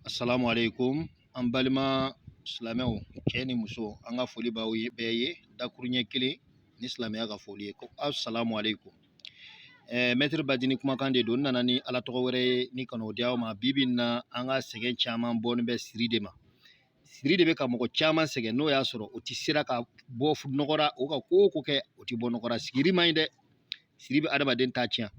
Assalamu alaikum. An balima silamɛw, cɛ ni muso, an ka foli b'aw ye bɛɛ ye dakuruɲɛ kelen ni silamɛya ka foli ye ko assalamu alaikum. Maître Badini kumakan de don. N nana ni ala tɔgɔ wɛrɛ ye ni ka n'o di aw ma. Bi bi in na, an ka sɛgɛn caman bɔlen bɛ siri de ma. Siri de bɛ ka mɔgɔ caman sɛgɛn. N'o y'a sɔrɔ o ti sera ka bɔ nɔgɔra, o ka ko o ko kɛ, o ti bɔ nɔgɔra. Siri man ɲi dɛ. Siri bɛ adamaden ta tiɲɛ.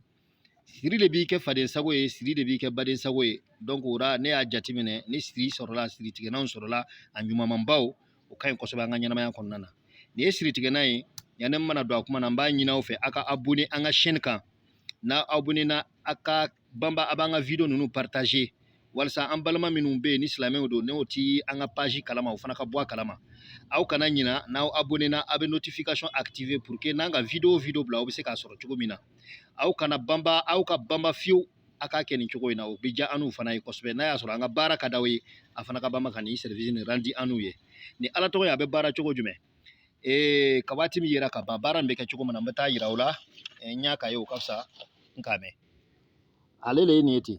Siri de b'i kɛ faden sago ye, siri de b'i kɛ baden sago ye. Donc o la, ne y'a jateminɛ, ni siri sɔrɔla, siritigɛnanw sɔrɔla, a ɲumanmanbaw, o ka ɲi kosɛbɛ an ka ɲɛnamaya kɔnɔna na. Nin ye siritigɛnan ye. Yanni n mana don a kuma na, n b'a ɲini aw fɛ, a ka abonné an ka chaîne kan. N'a abonné na, a ka banba, a b'an ka video ninnu partager walasa an balima minnu bɛ yen ni silamɛw don, n'o ti an ka page kalama, o fana ka bɔ a kalama. Aw kana ɲina, n'aw abonné na, aw bɛ notification activer pour que n'an ka video bila, aw bɛ se k'a sɔrɔ cogo min na. Aw kana banba, aw ka banba fiyewu. A k'a kɛ nin cogo in na, o bɛ diya an n'u fana ye kosɛbɛ. N'a y'a sɔrɔ an ka baara ka d'aw ye, a fana ka banba ka nin service nin randi an n'u ye. Ni ala tɔgɔ ye, a bɛ baara cogo jumɛn? Ka waati min yera ka ban, baara in bɛ kɛ cogo min na, n bɛ taa yira aw la. N y'a k'a ye, o ka fisa n k'a mɛn. Ale le ye nin ye ten.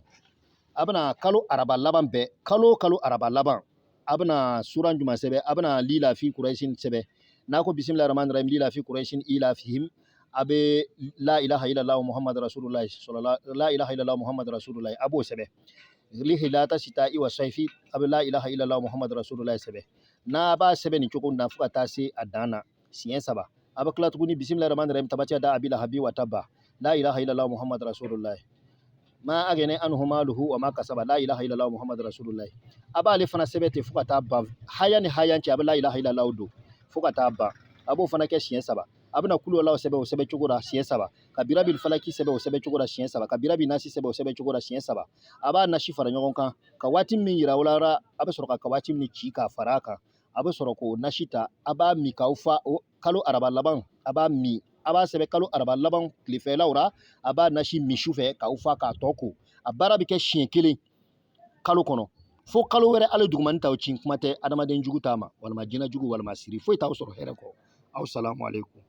A bɛna kalo araba laban bɛɛ, kalo o kalo araba laban, a bɛna suran jumɛn sɛbɛn? A bɛna lilafi kuraisin sɛbɛn. N'a ko bisimilahi rahmani rahim, lilafi kuraisin ilafihim, a bɛ la ilaha illallah muhammad rasulullah sallallahu, la ilaha illallah muhammad rasulullah, a b'o sɛbɛn. Lihilata sita iwa saifi, a bɛ la ilaha illallah muhammad rasulullah sɛbɛn. N'a b'a sɛbɛn nin cogo na fo ka taa se a dan na siɲɛ saba, a bɛ tila tuguni bisimilahi rahmani rahim, tabatiya da abi lahabi wa tabba, la ilaha illallah muhammad rasulullah, ma agene anhu maluhu wa ma kasaba, la ilaha illallah muhammad rasulullah. A b'ale fana sɛbɛn ten fo ka taa ban. Haya ni haya cɛ, a bɛ la ilaha illallah don fo ka taa ban. A b'o fana kɛ siɲɛ saba. A bɛna kulu la sɛbɛn o sɛbɛn cogo la siɲɛ saba, ka birabil falaki sɛbɛn o sɛbɛn cogo la siɲɛ saba, ka birabi nasi sɛbɛn o sɛbɛn cogo la siɲɛ saba. A b'a nasi fara ɲɔgɔn kan ka waati min yira o la, a bɛ sɔrɔ ka waati min ci k'a fara a kan. A bɛ sɔrɔ k'o nasi ta, a b'a min k'aw fa o kalo araba laban. A b'a min, a b'a sɛbɛn kalo araba laban tilefɛlaw la, a b'a nasi min su fɛ k'aw fa k'a tɔ ko. A baara bɛ kɛ siɲɛ kelen kalo kɔnɔ fo kalo wɛrɛ. Ale dugumani t'aw ci kuma tɛ adamaden jugu t'a ma, walima jinɛ jugu, walima siri foyi t'aw sɔrɔ hɛrɛ kɔ. Aw salamu aleykum.